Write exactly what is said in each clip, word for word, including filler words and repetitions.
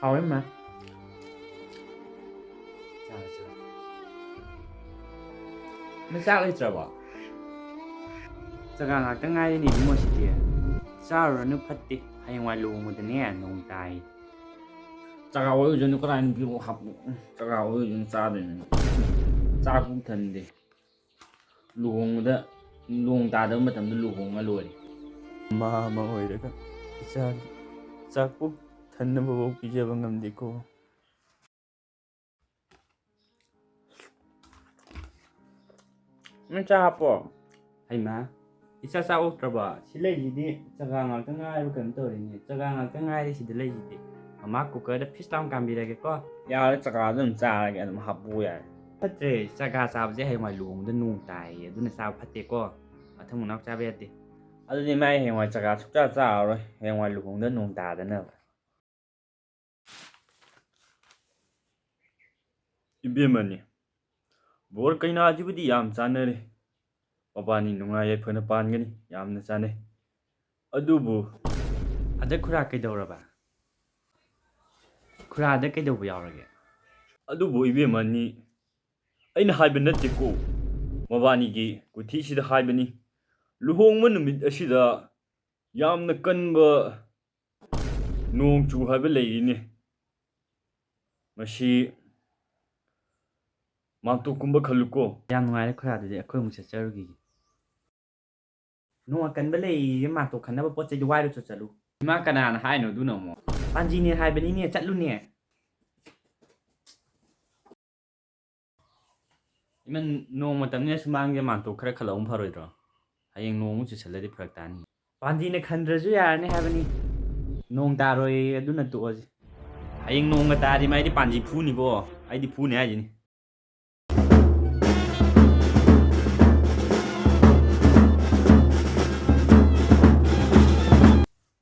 ꯍꯥꯎꯋꯦ, ꯃꯥ꯫ ꯆꯥꯔꯣ, ꯆꯥꯔꯣ꯫ ꯅꯪ ꯆꯥꯛ ꯂꯩꯇ꯭ꯔꯕꯣ? ꯆꯒꯥ ꯉꯥꯛꯇ ꯉꯥꯏꯔꯦꯅꯦ ꯏꯕꯨꯡꯉꯣ ꯁꯤꯗꯤ꯫ ꯆꯥꯔꯨꯔꯅꯨ, ꯐꯠꯇꯦ꯫ ꯍꯌꯦꯡꯋꯥꯏ ꯂꯨꯍꯣꯡꯕꯗꯅꯦ ꯅꯣꯡ ꯇꯥꯏ꯫ ꯆꯒꯥ ꯑꯣꯏꯔꯨꯁꯅꯨ, ꯀꯗꯥꯏ ꯅꯨꯄꯤꯕꯨ ꯍꯥꯞꯄꯨ? ꯆꯒꯥ ꯑꯣꯏꯔꯨꯁꯅꯨ, ꯆꯥꯗꯣꯏꯅꯤ꯫ ꯆꯥꯛꯄꯨ ꯊꯟꯗꯦ꯫ ꯂꯨꯍꯣꯡꯕꯗ, ꯅꯣꯡ ꯇꯥꯗꯕ ꯃꯇꯝꯗ ꯂꯨꯍꯣꯡꯉ ꯂꯣꯏꯔꯦ꯫ ꯃꯃꯥ ꯑꯃ ꯑꯣꯏꯔꯒ ꯏꯆꯥꯒꯤ ꯆꯥꯛꯄꯨ ꯊꯟꯅꯕꯐꯥꯎ ꯄꯤꯖꯕ ꯉꯝꯗꯦꯀꯣ꯫ ꯅꯪ ꯆꯥ ꯍꯥꯞꯄꯣ꯫ ꯍꯩꯃꯥ, ꯏꯆꯥ ꯆꯥ ꯑꯣꯛꯇ꯭ꯔꯕꯣ? ꯁꯤ ꯂꯩꯁꯤꯗꯤ ꯆꯒꯥ ꯉꯥꯛꯇ ꯉꯥꯏꯔꯕ ꯀꯩꯅꯣ ꯇꯧꯔꯦꯅꯦ꯫ ꯆꯒꯥ ꯉꯥꯛꯇ ꯉꯥꯏꯔꯦ ꯁꯤꯗ ꯂꯩꯁꯤꯗꯤ꯫ ꯃꯃꯥ ꯀꯨꯀꯔꯗ ꯐꯤꯁ ꯂꯥꯎꯅ ꯀꯥꯝꯕꯤꯔꯒꯦꯀꯣ꯫ ꯌꯥꯔꯦ, ꯆꯒꯥꯗ ꯑꯗꯨꯝ ꯆꯥꯔꯒꯦ, ꯑꯗꯨꯝ ꯍꯥꯞꯄꯨ ꯌꯥꯔꯦ꯫ ꯐꯠꯇ꯭ꯔꯦ, ꯆꯒꯥ ꯆꯥꯕꯁꯦ ꯍꯌꯦꯡꯋꯥꯏ ꯂꯨꯍꯣꯡꯕꯗ ꯅꯣꯡ ꯇꯥꯏꯌꯦ, ꯑꯗꯨꯅ ꯆꯥꯕ ꯐꯠꯇꯦꯀꯣ꯫ ꯃꯊꯪ ꯃꯅꯥꯎ ꯆꯥꯕ ꯌꯥꯗꯦ꯫ ꯑꯗꯨꯗꯤ ꯃꯥ ꯍꯌꯦꯡꯋꯥꯏ ꯆꯒꯥ ꯁꯨꯛꯆꯥ ꯆꯥꯔꯔꯣꯏ, ꯍꯌꯦꯡꯋꯥꯏ ꯂꯨꯍꯣꯡꯕꯗ ꯅꯣꯡ ꯇꯥꯗꯅꯕ꯫ ꯏꯕꯦꯝꯃꯅꯤ꯫ ꯕꯣꯔ ꯀꯩꯅꯥꯁꯤꯕꯨꯗꯤ ꯌꯥꯝ ꯆꯥꯟꯅꯔꯦ꯫ ꯃꯕꯥꯅꯤ ꯅꯨꯡꯉꯥꯏ ꯌꯥꯏꯐꯅ ꯄꯥꯟꯒꯅꯤ꯫ ꯌꯥꯝꯅ ꯆꯥꯟꯅꯩ꯫ ꯑꯗꯨꯕꯨ ꯑꯗ ꯈꯨꯔꯥ ꯀꯩꯗꯧꯔꯕ? ꯈꯨꯔꯥꯗ ꯀꯩꯗꯧꯕ ꯌꯥꯎꯔꯒꯦ? ꯑꯗꯨꯕꯨ ꯏꯕꯦꯝꯃꯅꯤ, ꯑꯩꯅ ꯍꯥꯏꯕ ꯅꯠꯇꯦꯀꯣ꯫ ꯃꯕꯥꯅꯤꯒꯤ ꯀꯨꯊꯤꯁꯤꯗ ꯍꯥꯏꯕꯅꯤ꯫ ꯂꯨꯍꯣꯡꯕ ꯅꯨꯃꯤꯠ ꯑꯁꯤꯗ ꯌꯥꯝꯅ ꯀꯟꯕ ꯅꯣꯡ ꯆꯨ ꯍꯥꯏꯕ ꯂꯩꯔꯤꯅꯦ꯫ ꯃꯁꯤ ꯃꯥꯡꯇꯣꯛꯀꯨꯝꯕ ꯈꯜꯂꯨꯀꯣ꯫ ꯌꯥꯝ ꯅꯨꯡꯉꯥꯏꯔꯦ ꯈꯨꯔꯥ, ꯑꯗꯨꯗꯤ ꯑꯩꯈꯣꯏ ꯑꯃꯨꯛ ꯆꯠꯆꯔꯨꯈꯤꯒꯦ꯫ ꯅꯣꯡ ꯑꯀꯟꯕ ꯂꯩꯌꯦ, ꯃꯥꯡꯇꯣꯛ ꯈꯟꯅꯕ ꯄꯣꯠ ꯆꯩꯗꯨ ꯋꯥꯏꯔꯨ ꯆꯠꯂꯨ꯫ ꯏꯃꯥ, ꯀꯅꯥꯅ ꯍꯥꯏꯅꯣ ꯑꯗꯨꯅ ꯑꯃꯨꯛ? ꯄꯥꯟꯖꯤꯅꯦ ꯍꯥꯏꯕꯅꯤꯅꯦ, ꯆꯠꯂꯨꯅꯦ꯫ ꯏꯃꯟ, ꯅꯣꯡ ꯃꯇꯝꯅꯤꯅ ꯁꯨꯃꯥꯡꯁꯦ ꯃꯥꯟꯇꯣꯛ ꯈꯔ ꯈꯜꯍꯧꯕꯅ ꯐꯔꯣꯏꯗ꯭ꯔꯣ? ꯍꯌꯦꯡ ꯅꯣꯡꯃꯨꯛ ꯆꯨꯁꯜꯂꯗꯤ ꯐꯔꯛ ꯇꯥꯅꯤ꯫ ꯄꯥꯟꯖꯤꯅ ꯈꯟꯗ꯭ꯔꯁꯨ ꯌꯥꯔꯅꯤ ꯍꯥꯏꯕꯅꯤ꯫ ꯅꯣꯡ ꯇꯥꯔꯣꯏꯌꯦ, ꯑꯗꯨꯅ ꯇꯣꯛꯑꯁꯤ꯫ ꯍꯌꯦꯡ ꯅꯣꯡꯒ ꯇꯥꯔꯗꯤ ꯃꯥꯏꯗꯤ ꯄꯥꯟꯖꯤ ꯐꯨꯅꯤꯀꯣ꯫ ꯑꯩꯗꯤ ꯐꯨꯅꯤ ꯍꯥꯏꯁꯤꯅꯤ꯫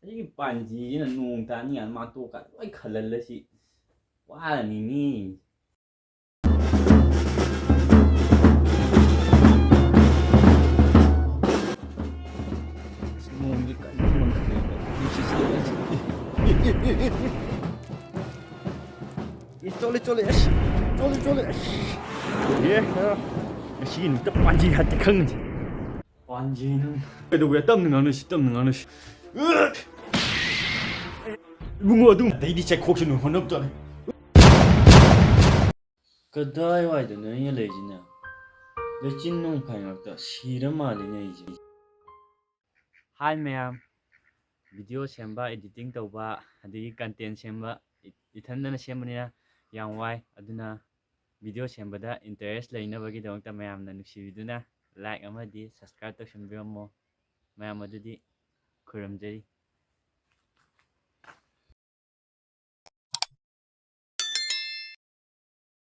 ꯑꯩꯒꯤ ꯄꯥꯟꯖꯤꯁꯤꯅ ꯅꯣꯡ ꯇꯥꯅꯤ ꯀꯥꯏꯅ ꯃꯥꯟꯇꯣꯛꯀ ꯂꯣꯏ ꯈꯜꯍꯜꯂꯁꯤ꯫ ꯋꯥꯔꯅꯤ ꯃꯤ꯫ ꯑꯁ, ꯅꯣꯡꯁꯦ ꯀꯟꯅ ꯃꯪꯈꯠꯂꯛꯑꯦ꯫ ꯅꯨꯡꯁꯤꯠ ꯁꯤꯠꯂꯛꯑꯦ꯫ ꯆꯣꯠꯂꯦ, ꯑꯁ, ꯆꯣꯠꯂꯦ, ꯆꯣꯠꯂꯦ, ꯑꯁ꯫ ꯑꯦ, ꯉꯁꯤꯒꯤ ꯅꯨꯃꯤꯠꯇ ꯄꯥꯟꯖꯤ ꯍꯥꯠꯀꯦ ꯈꯪꯉꯅꯤ꯫ ꯄꯥꯟꯖꯤ ꯅꯪ꯫ ꯀꯩꯗꯧꯕ ꯌꯥꯏ? ꯇꯞꯅ ꯉꯥꯡꯅꯁꯤ, ꯇꯞꯅ ꯉꯥꯡꯅꯁꯤ꯫ ꯏꯕꯨꯡꯉꯣ, ꯑꯗꯨꯝ ꯑꯇꯩꯗꯤ ꯆꯦꯛꯈꯣꯛꯁꯅꯨ, ꯍꯣꯠꯅꯕ ꯇꯥꯔꯦ꯫ ꯀꯗꯥꯏꯋꯥꯏꯗꯅꯣ ꯑꯩꯅ ꯂꯩꯔꯤꯁꯤꯅ? ꯂꯩꯆꯤꯟ ꯅꯣꯡ ꯐꯥꯏ ꯉꯥꯛꯇ ꯁꯤꯔ ꯃꯥꯜꯂꯤꯅꯦ ꯑꯩꯁꯦ꯫ ꯍꯥꯏ ꯃꯌꯥꯝ, ꯚꯤꯗꯤꯑꯣ ꯁꯦꯝꯕ, ꯏꯗꯤꯇꯤꯡ ꯇꯧꯕ, ꯑꯗꯒꯤ ꯀꯟꯇꯦꯟ ꯁꯦꯝꯕ, ꯏ-, ꯏꯊꯟꯗꯅ ꯁꯦꯝꯕꯅꯤꯅ ꯌꯥꯝ ꯋꯥꯏ꯫ ꯑꯗꯨꯅ ꯚꯤꯗꯤꯑꯣ ꯁꯦꯝꯕꯗ ꯏꯟꯇꯔꯦꯁ ꯂꯩꯅꯕꯒꯤꯗꯃꯛꯇ ꯃꯌꯥꯝꯅ ꯅꯨꯡꯁꯤꯕꯤꯗꯨꯅ ꯂꯥꯏꯛ ꯑꯃꯗꯤ ꯁꯕꯁꯀ꯭ꯔꯥꯏꯕ ꯇꯧꯁꯟꯕꯤꯔꯝꯃꯣ꯫ ꯃꯌꯥꯝ ꯑꯗꯨꯗꯤ ꯈꯨꯔꯨꯝꯖꯔꯤ꯫